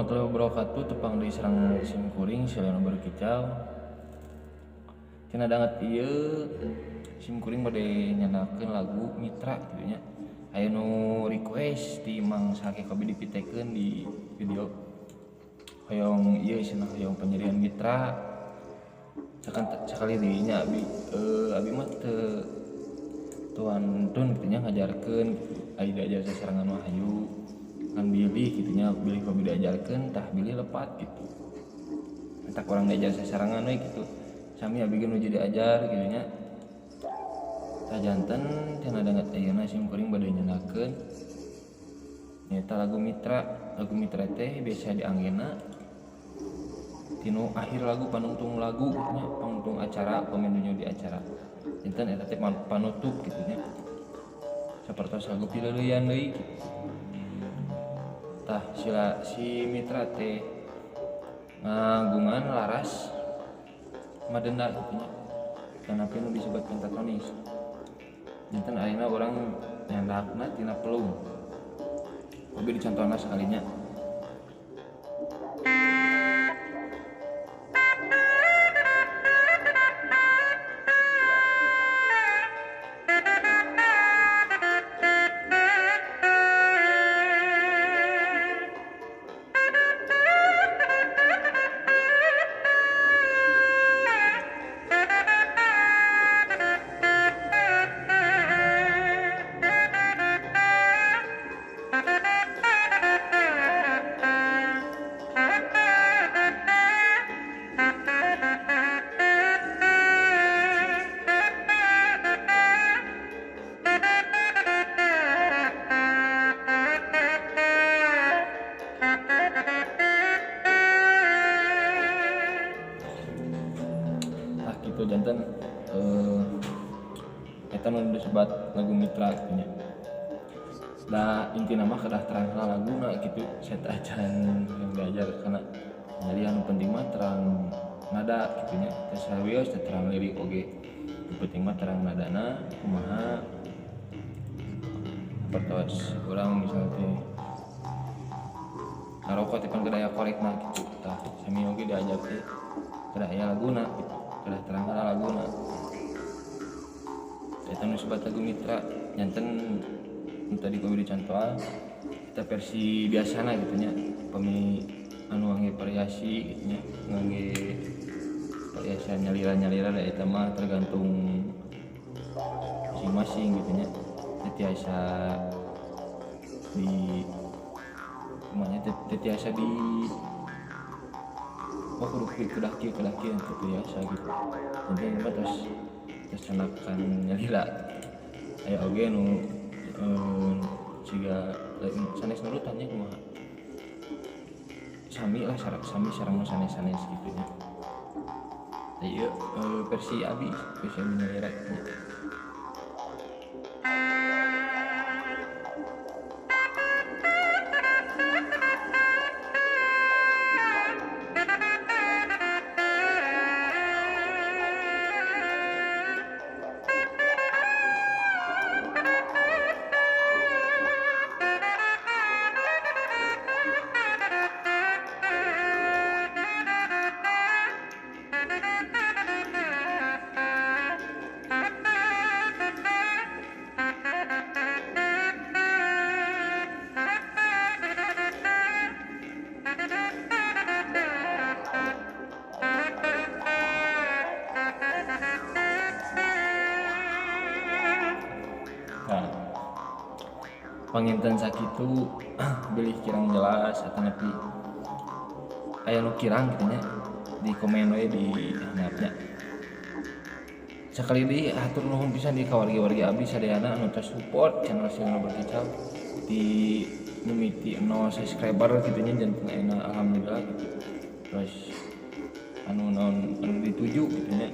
warahmatullahi wabarakatuh. Tepang deui sareng sim kuring Sileno Berkicau. Cenah danget ieu sim kuring bade nyandakeun lagu Mitra kitu nya. Aya nu request ti Mang Sake Kobi dipitekeun di video. Hoyong ieu cenah hoyong penyerian Mitra. Sakali deui nya abi abi mah teu tuantun kitu nya ngajarkeun kitu. Aya diajar sasarengan mah hayu. Kan bilih kitu nya, bilih kobi diajarkeun tah bilih lepat gitu. Tah kurang diajar sasarengan we gitu. Sami abi ge nuju diajar kitu nya. Tah janten cenah danget ayeuna sim kuring bade nyandakeun nyaeta lagu Mitra. Lagu Mitra teh biasa dianggena tinu akhir lagu, panungtung lagu nya, panungtung acara pamindunyo di acara. Janten eta teh panutup kitu nya. Sapertos lagu pileuleyan deui kitu. Tah sila si Mitra teh ngagungan laras madenda kitu nya. Kana nu disebut pentatonis. Janten ayeuna urang nyandakna tina pelung. Kobi dicontohna sakalinya. Gitu janten eta nu disebut lagu Mitra kitu nya. Da intina mah kedah terang laguna kitu, saya teh acan yang diajar karena jadi anu penting mah terang nada kitu nya. Teh sawios teh terang lirik oge. Nu penting mah terang nadana kumaha. Sapertos urang misalnya teh ngarokok teh pan kedah aya korekna kitu. Tah sami oge diajar teh kedah aya laguna kitu. Kedah terang laguna. Eta nu disebut lagu Mitra. Janten tadi kopi dicontohan kita versi biasana gitu nya, pami anu ngangge variasi gitu nya, ngangge variasi nyalira-nyalira da eta mah tergantung masing-masing gitu nya. Teu tiasa di kumanya teu tiasa di wah kudu kedah kieu kedah kieu teu tiasa gitu. Janten mah terus canakan nyalira. Aya oge nu siga sanes nurutannya kumaha. Sami lah sami sareng nu sanes-sanes kitu nya. Tah ieu versi abi nyalira nya. Nah, panginten sakitu bilih kirang jelas atanapi aya nu kirang kitu nya di komen we di handapnya. Sakali deui hatur nuhun pisan di ka wargi-wargi abdi sadayana anu tos support channel Sileno Berkicau di mimiti 0 subscriber kitu nya, janten ayeuna alhamdulillah gitu. Terus anu naon anu dituju kitu nya.